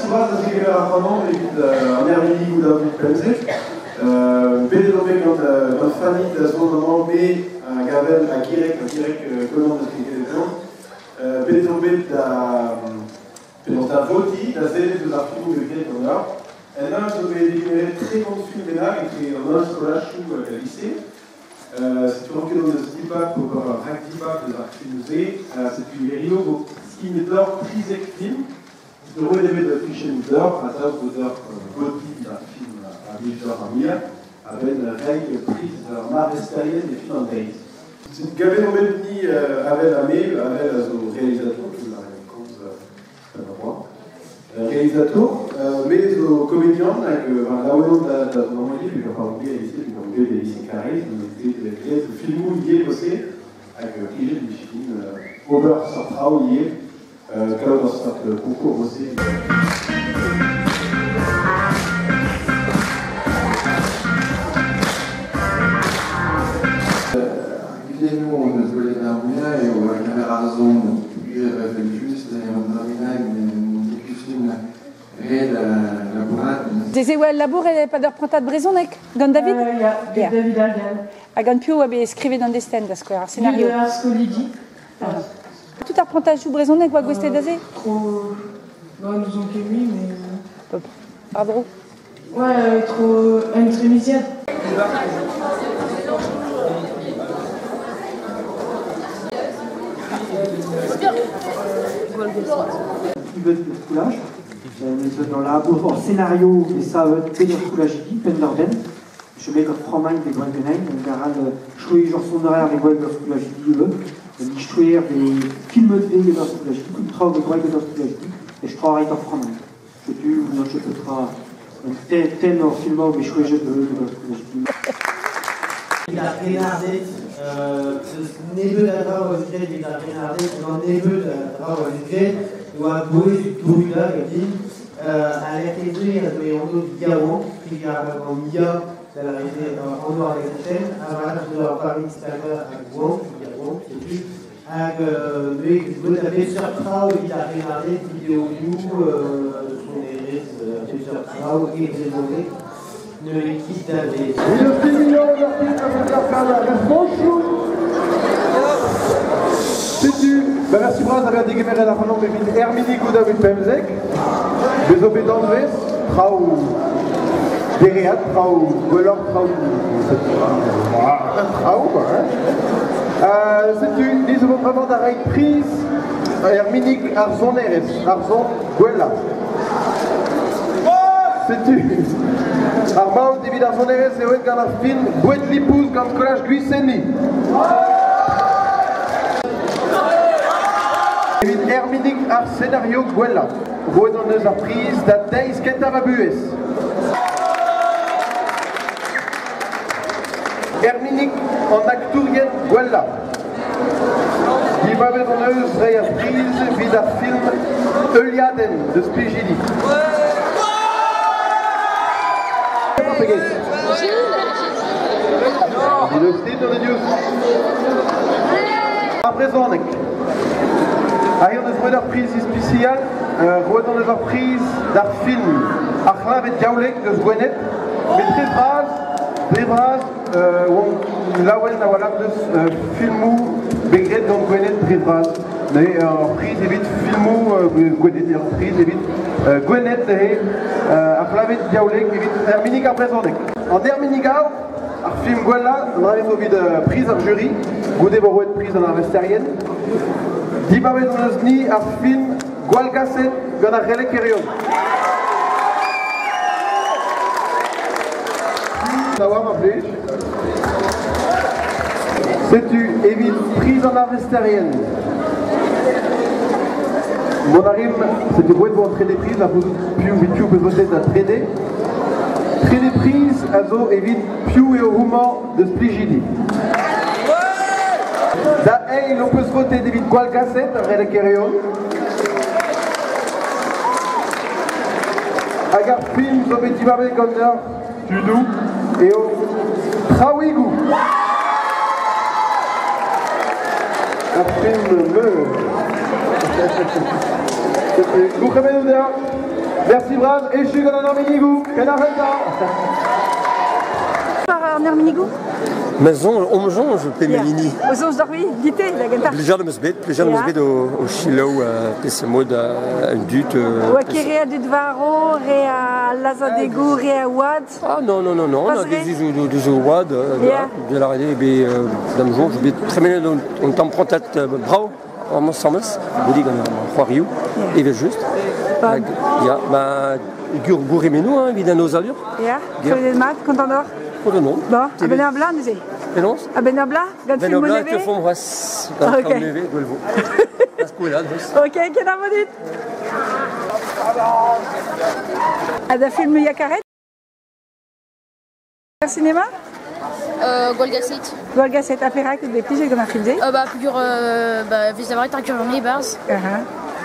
Merci bras da zegemer ac'hanomp evit an Erminig 2015. Bet eo bet gant Fanny da zont amañ, me hag Avel ha Gireg, ha Gireg Konan eus Kekelet. Bet eo bet da penaos da votiñ, da sellet eus ar filmoù bet graet ganeoc'h. En un zo bet degemeret 30 film bennak etre an holl skolajoù hag al lise. Setu ranket hon eus dibab ober ur rakdibab eus ar filmoù-se. Setu hirio vo skignet deoc'h 13 film. Roet eo bet ur fichennoù deoc'h, atav vo deoc'h votiñ ar film a blij deoc'h ar muiañ, a-benn reiñ priz ar marvesterien e fin an deiz. Setu gavet omp bet ni Avel ha me, Avel a zo realizatour, diouzh ar komz war. Realizatour, me zo komedian hag war laouen on da zont amañ ivez, peogwir on bet el lise, peogwir on bet el lise Karaez, bet graet filmoù ivez bose, hag plijet 'vije din ober seurt traoù ivez. Kaout ur seurt concours bose. Ar gudennoù hon eus gwelet ar muiañ eo kemer ar son gwir evel-just eo an dra bennak n'eo ket kustum ret labourat. Deze oa labour e-pad ur prantad brezhoneg gant David? Ya, get David Ar Gall. Ha gant piv oa bet skrivet an destenn da skouer, ar scenario? Get ar skolidi. Tout ar prantajoù brezhoneg oa gouestlet da se? Tro... Bah, n'ouzon ket mui, mais... War-dro? Ouais, tro un tremiziad. Yvette Skolaj, neus ur labour ur scenario bet savet peder skolajidi penn-da-benn. Chomet ur frammañ de gwall genein, un garal chouej ur soner de gwall ur skolajidi eo. Un istoer de filmet vez get ur skolajidi, tout traoù de gwall get ur skolajidi, e tra ret ur frammañ. Setu n'eus ket petra un tenn ur filmañ bet chouejet get ur skolajidi. Evit ar grennarded, eus nebeut a draoù a vez graet evit ar grennarded, gant nebeut a draoù a vez graet, oa bouez brudañ ganin. Al lec'h-se a zo e anv yaouank, trigar gant ya da lâret eo anv ar gazetenn, ha war zo ur Paris stagañ hag oant, yaouank, setu. Hag neuze deuet a bep seurt traoù evit ar grennarded, videoioù, sonerezh, a bep seurt traoù e brezhoneg. Neuze kit da vez. Setu, ba merci bras da vezañ degemeret ac'hanomp evit Erminig ou 2015. Bez zo bet danvez, traoù dereat, traoù gwelloc'h, traoù... traoù, quoi, hein. Setu, ni zo bremañ da reiñ priz Erminig ar sonerezh, ar son gwellañ. Setu, ar maout evit ar sonerezh eo aet gant ar film Boued Lipouz gant skolaj Gwiseni. Evit Erminig ar scenario gwellañ, roet hon eus ar priz da deiz kentañ ma buhez. Erminig an aktourien gwellañ. Dibabet hon eus reiñ ar priz evit ar film Heuliadenn deus Plijidi. Ar brezhoneg. Aze hon eus roet ur priz ispisial, roet hon eus ur priz d'ar film Ar c'hleñved diaoulek deus Gwened, met dre vras oamp laouen a-walc'h deus filmoù bet graet gant Gwened dre vras. Neuze ur priz evit filmoù Gwened, ur priz evit Gwened neuze, ar c'hleñved diaoulek evit Erminig ar brezhoneg. An Erminig aour, ar film gwellañ, an dra zo evit priz ar jury, goude vo roet priz an arvesterien. Dibabet hon eus ni ar film Gwallgaset gant ar Relekerion. Da war plij. Setu evit priz an arvesterien. Mont a rimp, setu roet vo an trede priz, a gouzout piv evit piv peus votet da trede. Trede priz a zo evit piv eo houmañ deus Plijidi. Da eil ho peus votet evit Gwallgaset ar Relekerion. Hag ar film zo bet dibabet ganeoc'h, tudoù, eo Traouigoù. Ur film meur. Gourc'hemennoù deoc'h. Merci bras, echu gant an Armenigou, ken ar c'hentañ. War an Erminigou? Ma soñj, omp soñj pe ma hini. O soñj deoc'h-c'hwi, dite, da gentañ. Plijadur 'm eus bet, plijadur 'm eus bet o selaou peseurt mod an dud. Oa ket re a dud varv, re a lazhadegoù, re a wad. Ah non, non, non, non, deus o oad, de lâret eo bet, da'm soñj, bet tremenet un tamm prantad brav ensemble, goude gant ar c'hoarioù, evel-just. Hag, ya, ba, gourc'hemennoù hein, evit an aozadur. Ya, tremenet mat, kontant oc'h? Contant on. Bon, a-benn ar bloaz neuze? Penaos? A-benn ar bloaz, gant Ben film ar bloaz e nevez? teufomp c'hoazh gant Ok. traoù nevez, gwell vo. Da skouer, Ok, kenavo dit! Ha da film muiañ-karet er sinema? Gwallgaset. Gwallgaset, ha perak out bet plijet gant ar film-se? Bah, peogwir bah, vez lavaret ar gwirionez e-barzh.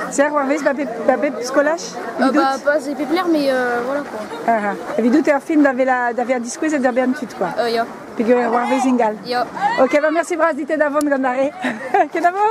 Se war vez ba pep, ba pep skolaj? Evidout? Bah, pas e pep lec'h, mais voilà quoi. Uh -huh. Evidout eo ar film da vezañ da vezañ diskouezet d'ur bern tud quoi. Ya. Peogwir war vez ingal. Ya. Ok, bah merci bras dit da vont gant ar re. Kenavo!